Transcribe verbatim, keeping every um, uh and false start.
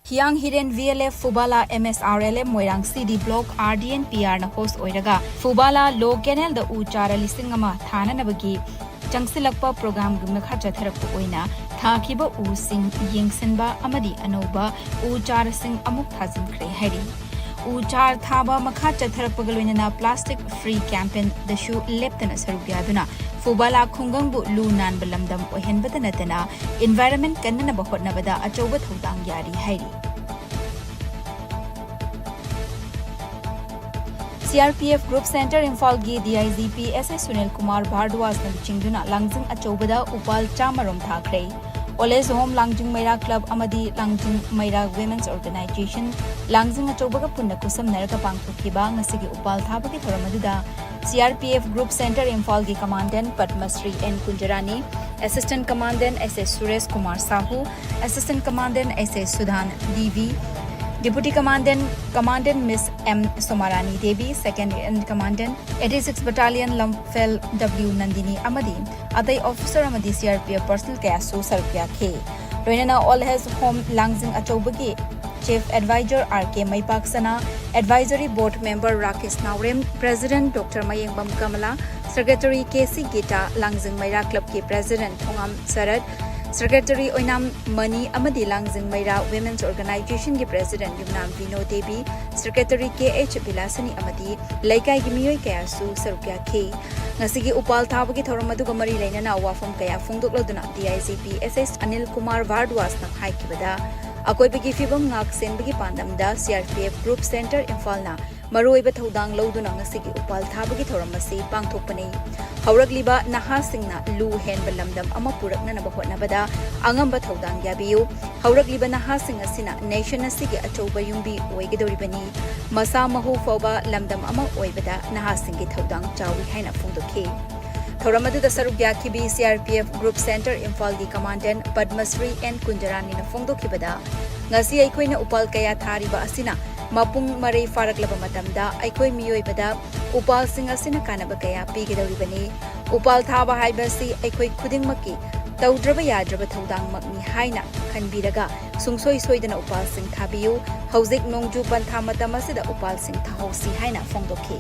ꯍꯤꯌꯥꯡ Hiren V L F Phubala M S R L M Moirang C D block R D N P ꯑꯥꯔꯅ host ꯑꯣꯏꯔꯒ ꯐꯨꯕꯥꯂꯥ ꯂꯣ ꯀꯦꯅꯦꯜꯗ ꯎ ꯆꯥꯔ ꯂꯤꯁꯤꯡ ꯑꯃ ꯊꯥꯅꯅꯕꯒꯤ ꯆꯪꯁꯤꯜꯂꯛꯄ ꯄ꯭ꯔꯣꯒ꯭ꯔꯥꯝꯒꯤ ꯃꯈꯥ ꯆꯠꯊꯔꯛꯄ ꯑꯣꯏꯅ ꯊꯥꯈꯤꯕ ꯎꯁꯤꯡ ꯌꯦꯡꯁꯤꯟꯕ ꯑꯃꯗꯤ ꯑꯅꯧꯕ ꯎ ꯆꯥꯔꯁꯤꯡ ꯑꯃꯨꯛ ꯊꯥꯖꯤꯟꯈ꯭ꯔꯦ ꯍꯥꯏꯔꯤ꯫ ꯎ ꯆꯥꯔ ꯊꯥꯕ ꯃꯈꯥ ꯆꯠꯊꯔꯛꯄꯒ ꯂꯣꯏꯅꯅ plastic free campaignꯗꯁꯨ ꯂꯦꯞꯇꯅ ꯁꯔꯨꯛ ꯌꯥꯗꯨꯅ ꯐꯨꯕꯥꯂꯥ ꯈꯨꯡꯒꯪꯕꯨ ꯂꯨ ꯅꯥꯟꯕ ꯂꯝꯗꯝ ꯑꯣꯏꯍꯟꯕꯇ ꯅꯠꯇꯅ environment ꯀꯟꯅꯅꯕ ꯍꯣꯠꯅꯕꯗ ꯑꯆꯧꯕ ꯊꯧꯗꯥꯡ ꯌꯥꯔꯤ ꯍꯥꯏꯔꯤ꯫ C R P F Group Centre ꯏꯝꯐꯥꯜꯒꯤ D I G P S S Sunil Kumar ꯚꯥꯔꯗ꯭ꯋꯥꯖꯅ ꯂꯨꯆꯤꯡꯗꯨꯅ ꯂꯥꯡꯖꯤꯡ ꯑꯆꯧꯕꯗ ꯎꯄꯥꯜ ꯆꯥꯝꯃꯔꯣꯝ ꯊꯥꯈ꯭ꯔꯦ꯫ Old Age Home ꯂꯥꯡꯖꯤꯡ ꯃꯩꯔꯥ Club ꯑꯃꯗꯤ ꯂꯥꯡꯖꯤꯡ ꯃꯩꯔꯥ Women's Organisation ꯂꯥꯡꯖꯤꯡ ꯑꯆꯧꯕꯒ ꯄꯨꯟꯅ ꯈꯨꯠꯁꯝꯅꯔꯒ ꯄꯥꯡꯊꯣꯛꯈꯤꯕ ꯉꯁꯤꯒꯤ ꯎꯄꯥꯜ ꯊꯥꯕꯒꯤ ꯊꯧꯔꯝ ꯑꯗꯨꯗ C R P F Group Centre ꯏꯝꯐꯥꯜꯒꯤ Commandant Padmashri N Kunjarani, Assistant Commandant S S Suresh Kumar Sahu, Assistant Commandant S S Sudhan D V, Deputy Commandant, Commandant Miss M Somarani Devi, Second in Commandant eighty-six Battalion Lamphel W Nandini ꯑꯃꯗꯤ ꯑꯇꯩ officer ꯑꯃꯗꯤ ꯁꯤ ꯑꯥꯔ ꯄꯤ ꯑꯦꯐ personnel ꯀꯌꯥꯁꯨ ꯁꯔꯨꯛ ꯌꯥꯈꯤ꯫ ꯂꯣꯏꯅꯅ Old Age Home ꯂꯥꯡꯖꯤꯡ ꯑꯆꯧꯕꯒꯤ Chief Advisor ꯑꯥꯔ ꯀꯦ ꯃꯩꯄꯥꯛꯁꯅꯥ, Advisory Board Member Rakesh Naorem, President doctor Mayengbam Kamala, Secretary K C Gita, Langjing Meira Clubꯀꯤ President ꯊꯣꯉꯥꯝ ꯁꯔꯠ, Secretary ꯑꯣꯏꯅꯥꯝ ꯃꯅꯤ ꯑꯃꯗꯤ ꯂꯥꯡꯖꯤꯡ ꯃꯩꯔꯥ Women's Organizationꯒꯤ President Yumnam Bino Devi, Secretary K H Bilasini ꯑꯃꯗꯤ ꯂꯩꯀꯥꯏꯒꯤ ꯃꯤꯑꯣꯏ ꯀꯌꯥꯁꯨ ꯁꯔꯨꯛ ꯌꯥꯈꯤ꯫ ꯉꯁꯤꯒꯤ ꯎꯄꯥꯜ ꯊꯥꯕꯒꯤ ꯊꯧꯔꯝ ꯑꯗꯨꯒ ꯃꯔꯤ ꯂꯩꯅꯅ ꯋꯥꯐꯝ ꯀꯌꯥ ꯐꯣꯡꯗꯣꯛꯂꯗꯨꯅ ꯗꯤ ꯑꯥꯏ ꯖꯤ ꯄꯤ ꯑꯦꯁ ꯑꯦꯁ ꯑꯅꯤꯜ ꯀꯨꯃꯥꯔ ꯚꯥꯔꯗ꯭ꯋꯥꯖꯅ ꯍꯥꯏꯈꯤꯕꯗ, ꯑꯀꯣꯏꯕꯒꯤ ꯐꯤꯕꯝ ꯉꯥꯛ ꯁꯦꯟꯕꯒꯤ ꯄꯥꯟꯗꯝꯗ C R P F Group Centre ꯏꯝꯐꯥꯜꯅ ꯃꯔꯨꯑꯣꯏꯕ ꯊꯧꯗꯥꯡ ꯂꯧꯗꯨꯅ ꯉꯁꯤꯒꯤ ꯎꯄꯥꯜ ꯊꯥꯕꯒꯤ ꯊꯧꯔꯝ ꯑꯁꯤ ꯄꯥꯡꯊꯣꯛꯄꯅꯤ꯫ ꯍꯧꯔꯛꯂꯤꯕ ꯅꯍꯥꯁꯤꯡꯅ ꯂꯨ ꯍꯦꯟꯕ ꯂꯝꯗꯝ ꯑꯃ ꯄꯨꯔꯛꯅꯅꯕ ꯍꯣꯠꯅꯕꯗ ꯑꯉꯝꯕ ꯊꯧꯗꯥꯡ ꯌꯥꯕꯤꯌꯨ꯫ ꯍꯧꯔꯛꯂꯤꯕ ꯅꯍꯥꯁꯤꯡ ꯑꯁꯤꯅ nation ꯑꯁꯤꯒꯤ ꯑꯆꯧꯕ ꯌꯨꯝꯕꯤ ꯑꯣꯏꯒꯗꯧꯔꯤꯕꯅꯤ꯫ ꯃꯁꯥ ꯃꯍꯨ ꯐꯥꯎꯕ ꯂꯝꯗꯝ ꯑꯃ ꯑꯣꯏꯕꯗ ꯅꯍꯥꯁꯤꯡꯒꯤ ꯊꯧꯗꯥꯡ ꯆꯥꯎꯏ ꯍꯥꯏꯅ ꯐꯣꯡꯗꯣꯛꯈꯤ꯫ ꯊꯧꯔꯝ ꯑꯗꯨꯗ ꯁꯔꯨꯛ ꯌꯥꯈꯤꯕꯤ C R P F Group Centre ꯏꯝꯐꯥꯜꯒꯤ Commandant ꯄꯗꯃꯁ꯭ꯔꯤ ꯑꯦꯟ ꯀꯨꯟꯖꯔꯥꯅꯤꯅ ꯐꯣꯡꯗꯣꯛꯈꯤꯕꯗ, ꯉꯁꯤ ꯑꯩꯈꯣꯏꯅ ꯎꯄꯥꯜ ꯀꯌꯥ ꯊꯥꯔꯤꯕ ꯑꯁꯤꯅ ꯃꯄꯨꯡ ꯃꯔꯩ ꯐꯥꯔꯛꯂꯕ ꯃꯇꯝꯗ ꯑꯩꯈꯣꯏ ꯃꯤꯑꯣꯏꯕꯗ ꯎꯄꯥꯜꯁꯤꯡ ꯑꯁꯤꯅ ꯀꯥꯟꯅꯕ ꯀꯌꯥ ꯄꯤꯒꯗꯧꯔꯤꯕꯅꯤ꯫ ꯎꯄꯥꯜ ꯊꯥꯕ ꯍꯥꯏꯕꯁꯤ ꯑꯩꯈꯣꯏ ꯈꯨꯗꯤꯡꯃꯛꯀꯤ ꯇꯧꯗ꯭ꯔꯕ ꯌꯥꯗ꯭ꯔꯕ ꯊꯧꯗꯥꯡꯃꯛꯅꯤ ꯍꯥꯏꯅ ꯈꯟꯕꯤꯔꯒ ꯁꯨꯡꯁꯣꯏ ꯁꯣꯏꯗꯅ ꯎꯄꯥꯜꯁꯤꯡ ꯊꯥꯕꯤꯌꯨ꯫ ꯍꯧꯖꯤꯛ ꯅꯣꯡꯖꯨ ꯄꯟꯊꯥ ꯃꯇꯝ ꯑꯁꯤꯗ ꯎꯄꯥꯜꯁꯤꯡ ꯊꯥꯍꯧꯁꯤ ꯍꯥꯏꯅ ꯐꯣꯡꯗꯣꯛꯈꯤ꯫